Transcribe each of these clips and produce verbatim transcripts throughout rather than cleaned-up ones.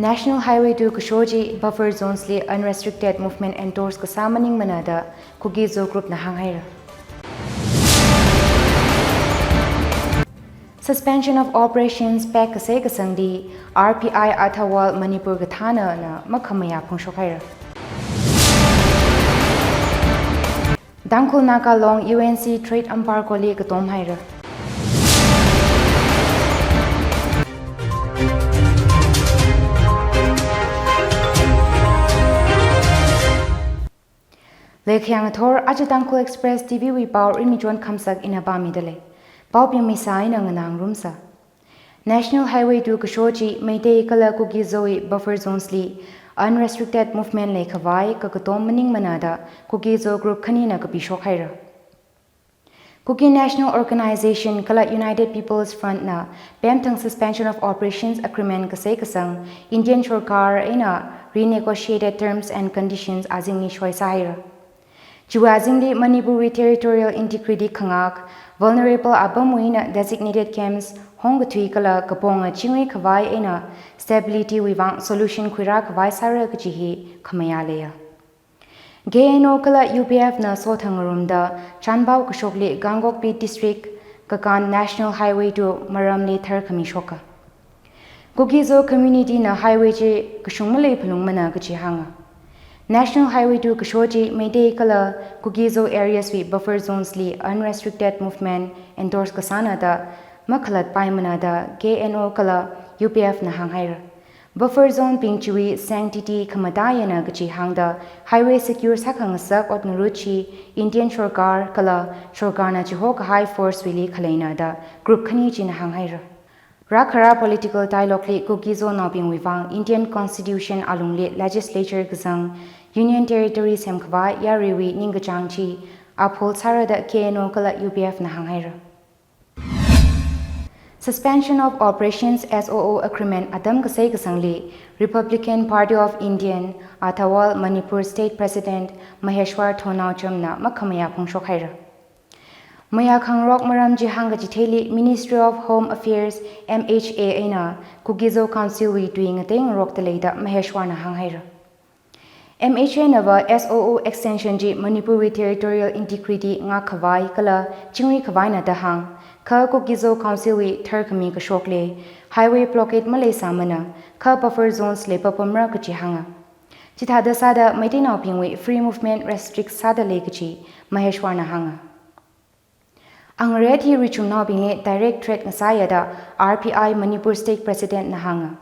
National Highway two kasho chi buffer zones li unrestricted movement endorse kasā maningmana da Kuki-Zo group na hānghaira. Suspension of Operations pact kasei kasangli R P I Athawale Manipur kathāna na makhamayā phongshokhaira. Tangkhul Naga Long U N C trade embargo li katomhaira. Leikha ngathor, aja Tangkhul Express T V wui pao Rinmichon Khamsak ina pāmidalei. Paobing misā eina nganā ngarumsa. National Highway two kasho chi Meitei kala Kuki-Zo wui buffer zones li unrestricted movement leikhavai kakatom maningmana da Kuki-Zo group khanina kapishokhaira. Kuki National Organization kala United People's Front na pemthang Suspension of Operations Agreement kasei kasang Indian sorkar eina renegotiated terms and conditions azingli shoisāhaira. Chiwui azingli Manipur wui territorial integrity khangak, vulnerable apamwui eina designated camps hongkathui kala kaponga chingri khavai eina stability wui vang solution khuirākhavai sāra kaji hi khamayā leiya. K N O kala U P F na sothang ngarumda Chanpao kashokli Kangpokpi District kakān National Highway two maramli tharkhami shoka. Kuki-Zo community na highway chi kashung maleiphalungmana kaji hānga. National Highway two kasho chi Meitei kala Kuki-Zo areas wui buffer zones li unrestricted movement endorse kasāna da makhalatpaimana da K N O kala U P F na hānghaira. Buffer zone bing chiwui sanctity khamataiya na kaji hāngda highway secure sākhangasak ot ngarut chi Indian sorkar kala sorkarna chihokahai force wuili khaleina da group khani china hānghaira. Rākhara political dialogue li Kuki-Zonaobingwui vang Indian Constitution alungli legislature kazang Union Territory semkhavai yaruiwui ningkachāng chi uphold sāra da K N O kala U P F na hānghaira. Suspension of Operations S O O Agreement atam kasei kasangli Republican Party of India Athawale Manipur State President Maheshwar Thounaojam na makhamayā phongshokhaira. Mayā khangarok maram chihāng kachitheili Ministry of Home Affairs, M H A eina Kuki-Zo Council wui tui ngateingarokdalei da Maheshwar na hānghaira. M H A nava S O O extension chi Manipur wui territorial integrity ngakkhavai kala chingrikhavaina da hāng, kha Kuki-Zo Council wui tharkhami kashokli highway blockade maleisāmana, kha buffer zones leipapamra kaji hānga. Chithāda sāda Meiteinaobingwui free movement restrict sādalei kaji Maheshwar na hānga. Unrest hi richumnaobingli direct threat ngasāya da R P I Manipur State President na hānga.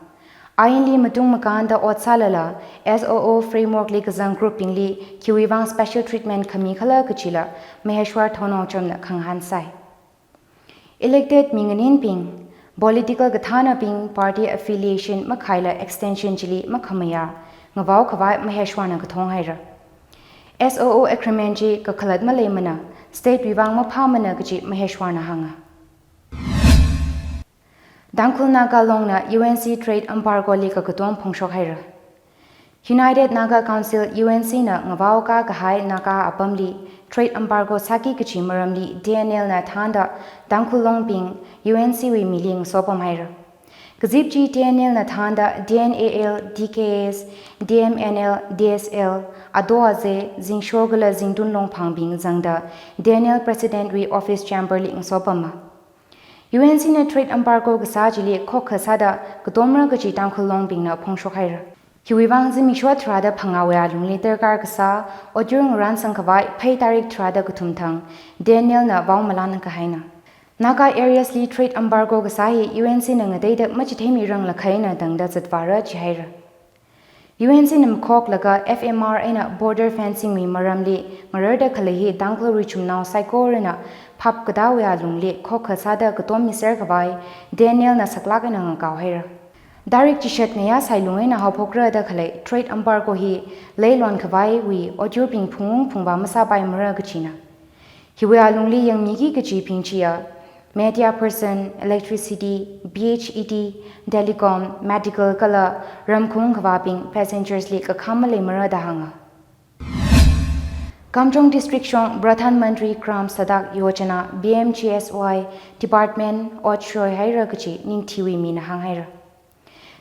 Ainli matung makānda ot sālala S O O framework li kazang group bingli khiwui vang special treatment khami khala kajila Maheshwar Thounaojam na khangahān sai. Elected mi nganinbing, political kathānabing party affiliation makhaila extension chili makhamayā ngavaokhavai Maheshwar na kathong haira. S O O agreement chi kakhalat maleimana, state wui vang maphāmana kaji Maheshwar na hānga. Tangkhul Naga Long na U N C trade embargo li kakatom phongshok haira. United Naga Council, U N C na ngavaokā kahai Naga apamli trade embargo sāki kaji maramli T N L na thānda Tangkhul Longbing U N C wui mili ngasopam haira. Kazip chi T N L na thānda T N A L, T K S, T M N L, T S L, Ato Aze, Zingsho kala Zingtun Longphangbing zangda T N L President wui office chamber li ngasopama. U N C na trade embargo kasā chili khokkha sāda katomra kaji Tangkhul Longbingna phongshok haira. Hiwui vang zimiksho tharāda phangāwui alungli darkar kasā otyur ngarānsang khavai phei tarik tharāda kathum thang T N L na vaomalan kahaina. Naga areas li trade embargo kasā hi U N C na ngateida machitheimiranglakha eina tangda zatvāra jihaira. U N C na makhoklaga F M R eina border fencing wui maramli ngararda khalei hi Tangkhul richumnao saikorana phap katāwui alungli khokkha sāda katommiser khavai T N L na saklāk eina ngakao haira. Tarik chishat ngayā sailung eina haophokra da khalei trade embargo hi leilon khavaiwui otyurbing phungung phungvā masāpaimara kajina. Hiwui alungli yangmiki kajibing chiya media person, electricity, B H E T, telecom, medical kala ramkhung khavābing passengers li kakham maleimara da hānga. Kamjong District shong Pradhan Mantri Gram Sadak Yojana, P M G S Y department ot shoi haira kaji ningthiwui mina hāng haira.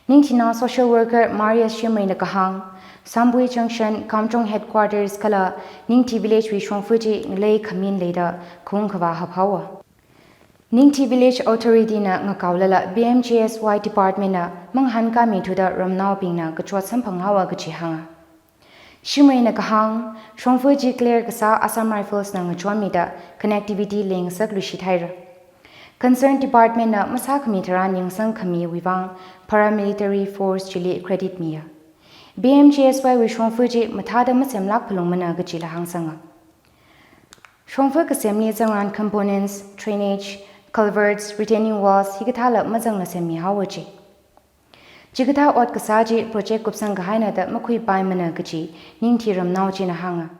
Ningthinao social worker Marius Shimreina kahāng, Sambui Junction, Kamjong Headquarters kala Ningthi Village wui shongfa chi ngalei khamin leida khaung khavā haphaowa. Ningthi Village Authority na ngakaolala P M G S Y Department na mangahānkāmi thuda ramnaobingna kachot samphang haowa kaji hānga. Shimreina kahāng, shongfa chi clear kasā Assam Rifles na ngachonmida connectivity leingasak luishit haira. Concerned department na masākhami tharan yangsang khamiwui vang paramilitary force chili credit miya. P M G S Y wui shongfa chi mathāda masemlāk phalungmana kajila hāngsanga. Shongfa kasemli zangran components, drainage, culverts, retaining walls hikathāla mazangla semmi haowa ji. Chikathā ot kasā chi project kupsang kahaina da makhuipaimana kaji Ningthi ramnao china hānga.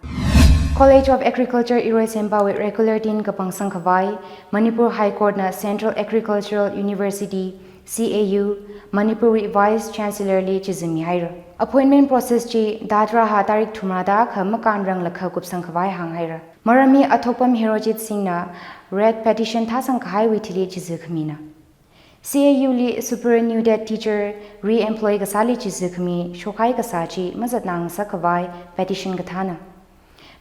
College of Agriculture Iroisempawui regular dean kapangsang khavai Manipur High Court na Central Agricultural University, C A U, Manipur wui Vice Chancellor li chizami haira. Appointment process chi Dadraha tarik thumrada akha makānranglakha kupsang khavai hāng haira. Maram hi Athokpam Herojit Singh na writ petition thāsang kahaiwui thili chizi khamina. C A U li superannuated teacher re-employ kasāli chizi khami shokhai kasā chi mazatnang sākhavai petition kathāna.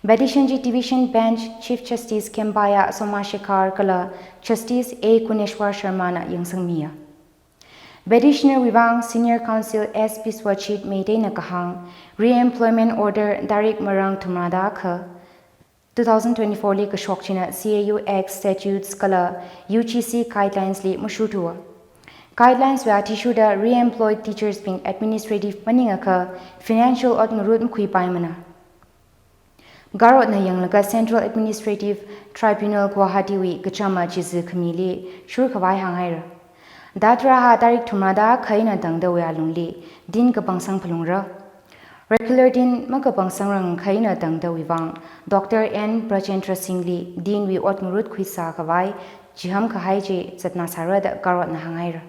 Petition chi Division Bench Chief Justice Kempaiah Somashekar kala Justice A Guneshwar Sharma na yangsangmiya. Petitioner wui vang Senior Counsel S Biswajit Meitei na kahāng, re-employment order tarik marang thumrada akha, two thousand twenty-four li kashok china C A U Act statutes kala U G C guidelines li mashurthuwa. Guidelines wui athishurda re-employed teachers bing administrative maningakha financial ot ngarut makhuipaimana. Garotna yanglaga Central Administrative Tribunal Guwahati wui kachama chizi khamili shur khavai hāng haira. Dadraha tarik thumrada akha eina tangdawui alungli dean kapangsang phalungra. Regular dean makapangsangrang akha eina tangdawui vang Doctor N Brajendra Singh li dean wui ot ngarut khuisā khavai chiham kahai chi zatna sāra da garotna hāng haira.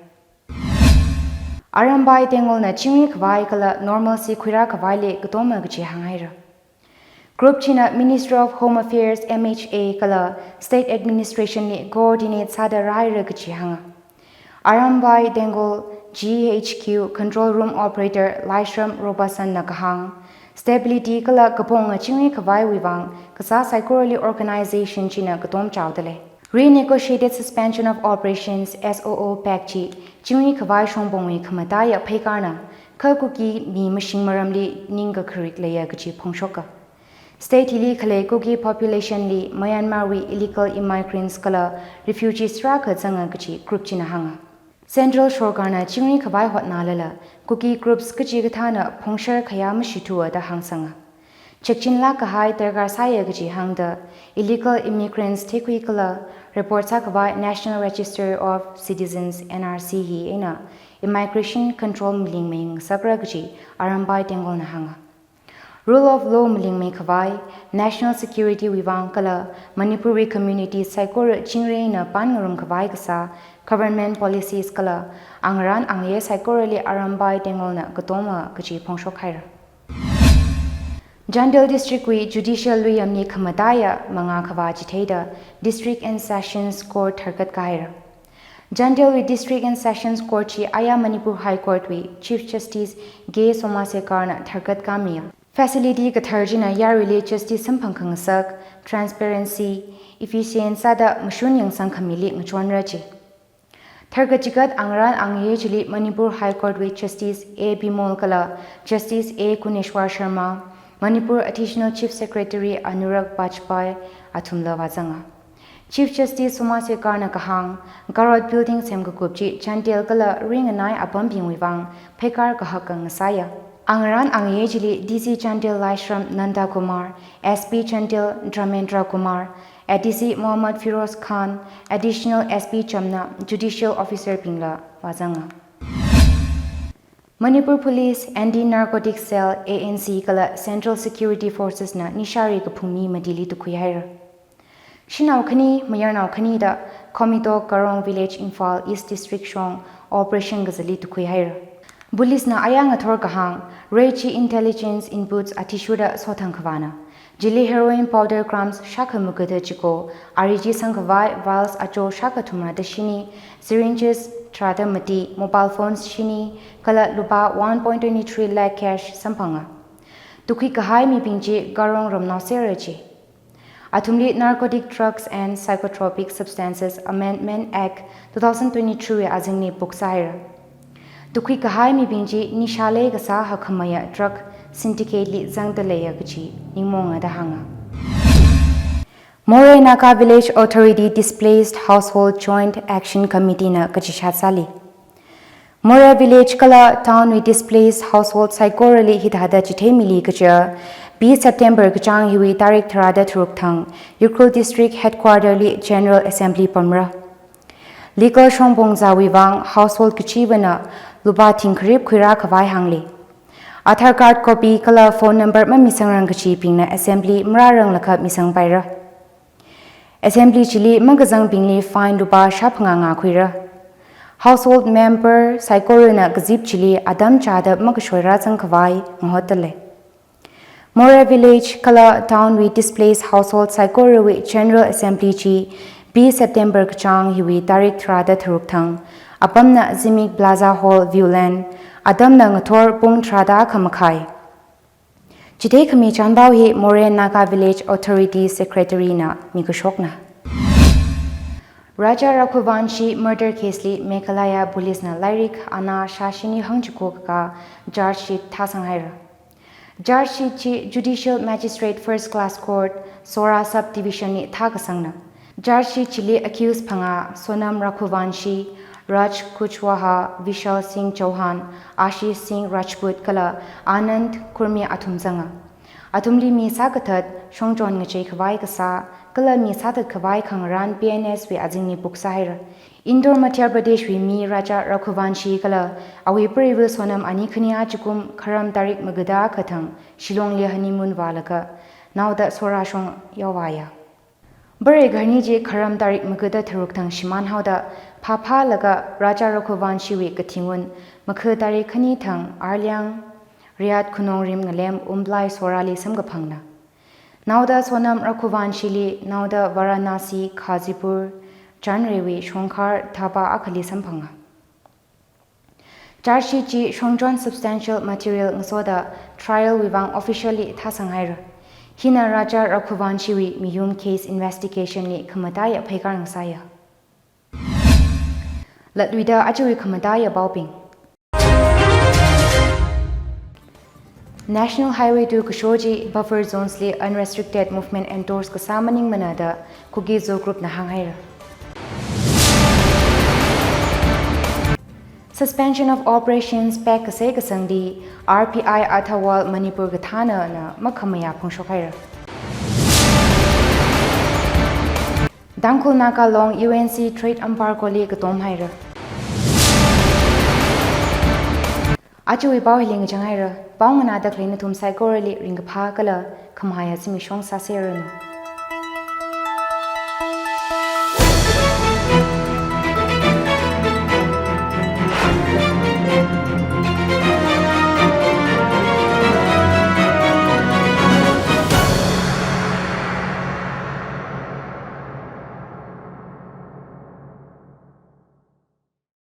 Arambai Tenggolna chingri khavai kala normalcy khuirā khavaili katoma kaji hāng haira. Group china Ministry of Home Affairs, M H A kala State Administration li coordinate sāda rāhaira kaji hānga. Arambai Tenggol G H Q Control Room Operator Laishram Robertson na kahāng, stability kala kaponga chingri khavaiwui vang kasā saikorali organization china katom chaoda lei. Renegotiated Suspension of Operations, S O O pact chi chingri khavai shongpongwui khamataiya pheikarna, kha Kuki mi mashing maramli ningkakharik leiya kaji phongshoka. State hili khalei Kuki population li Myanmar wui illegal immigrants kala refugees rākazanga kaji group china hānga. Central sorkarna chingri khavai hotnalala Kuki groups kachikathāna phongshar khayā mashithuwa da hāngsanga. Chekchinlāk kahai darkar sāya kaji hāngda illegal immigrants theikhui kala report sākhavai National Register of Citizens, N R C hi eina immigration control malingmei ngasakra kaji Arambai Tenggolna hānga. Rule of law malingmei khavai, national security wui vang kala Manipur wui community saikora chingri eina pānngarum khavai kasā government policies kala angarān angayei saikorali Arambai Tenggolna katoma kaji phongshok haira. Chandel District wui judicial luiyamli khamataiya mangā khavā chitheida District and Sessions Court tharkat kahaira. Chandel wui District and Sessions Court chi aya Manipur High Court wui Chief Justice K Somashekar na tharkat kamiya. Facility kathar china yaruili justice samphang khangasak, transparency, efficient sāda mashun yangsang khamili ngachonra ji. Tharkat chigat angarān angayei chili Manipur High Court wui Justice A Bimol kala Justice A Guneshwar Sharma, Manipur Additional Chief Secretary Anurag Bajpai athumla vāzanga. Chief Justice Somashekar na kahāng, Garot building semkakup chi Chandel kala ringanai apambingwui vang pheikar kahak ngasāya. Angarān angayei chili D C Chandel Laishram Nanda Kumar, S P Chandel Dharmendra Kumar, A D C Mohammad Firoz Khan, Additional S P Chamna, judicial officer bingla vāzanga. Manipur Police, Anti-Narcotic Cell, A N C kala Central Security Forces na nishari kaphung mi matili tukhui haira. Shanao khani, mayarnao khani da Khomitok Karong Village, Imphal East District shong operation kazali tukhui haira. Police na aya ngathor kahāng, raid chi intelligence inputs athishurda sothang khavāna. Chili heroin powder grams shākha magada chiko, ari chi sangkhavai vials acho shākha thumrada shini, syringes tharāda mati, mobile phones shini, kala lupā one point twenty three lakh cash samphanga. Tukhui kahai mibing chi Garong ramnao sera chi. Athumli Narcotic Drugs and Psychotropic Substances Amendment Act two thousand twenty-three wui azingli puk sāhaira. Tukhui kahai mibing chi nisha leikasā hakhamaya drug syndicate li zangda leiya kaji ningmonga da hānga. Moreh Naga Village Authority Displaced Household Joint Action Committee na kachishat sāli. Moreh Village kala town wui displaced household saikorali hithāda chitheimili kaja, B September kachāng hiwui tarik tharāda tharuk thang, Ukhrul District Headquarter li General Assembly pamra. Legal shongpong zāwui vang household kachivana lupā thing kharip khuirā khavai hāngli. Aadhaar card copy kala phone number mamisangrang kachibingna assembly marāranglakha misangpaira. Assembly chili makazangbingli fine lupā shāphangā ngā khuira. Household member saikorana kazip chili atam chāda makashoi rāzang khavai ngahotda lei. Moreh Village kala town wui displaced household saikorawui General Assembly chi B September kachāng hiwui tarik tharāda tharuk thang, apamna Zimik Plaza Hall, Viewland, atamna ngathor pung tharāda akha makhai. Chitheikhami chānpao hi Moreh Naga Village Authority Secretary na mikashokna. Raja Raghuvanshi murder case li Meghalaya Police na lairik ana shāshini hangchiko kaka charge sheet thāsanghaira. Charge sheet chi Judicial Magistrate First Class Court, Sohra Sub Division li thākasangna. Charge sheet chili accused phangā Sonam Raghuvanshi, Raj Kushwaha, Vishal Singh Chauhan, Ashish Singh Rajput kala Anand Kurmi athum zanga. Athumli mi sākathat, shongchon ngachei khavai kasā, kala mi sāthat khavai khangarān P N S wui azingli puk sāhaira. Indore Madhya Pradesh wui mi Raja Raghuvanshi kala awui preiva Sonam ani khani achikum Kharam tarik magada akha thang Shillong li honeymoon vālaga, naoda Sohra shong yaovāya. Bere garni chi Kharam tarik magada tharuk thang shimān haoda, phāphālaga Raja Raghuvanshi wui kathingun, makha tarik khani thang Arliang, Riyadh Khunongrim ngalem Umblai Sohrali samkaphangna. Naoda Sonam Raghuvanshi li, naoda Varanasi, Ghazipur, Chandre wui shongkhar dhaba akhali samphanga. Charge sheet chi shongchon substantial material ngasoda trial wui vang officially thāsanghaira. Hina Raja Raghuvanshi wui miyum case investigation li khamataiya pheikar ngasāya. Latluida ajawui khamataiya paobing. National Highway two kasho chi buffer zones li unrestricted movement endorse kasā maningmana da Kuki-Zo group na hānghaira. Suspension of Operations pact kasei kasangli R P I Athawale Manipur kathāna na makhamayā phongshokhaira. Tangkhul Naga Long U N C trade embargo li katomhaira. Ajawui pao hili ngachanghaira. Pao nganāda khalei nathum saikorali ringkaphā kala khamahaya zimiksho sāseranu.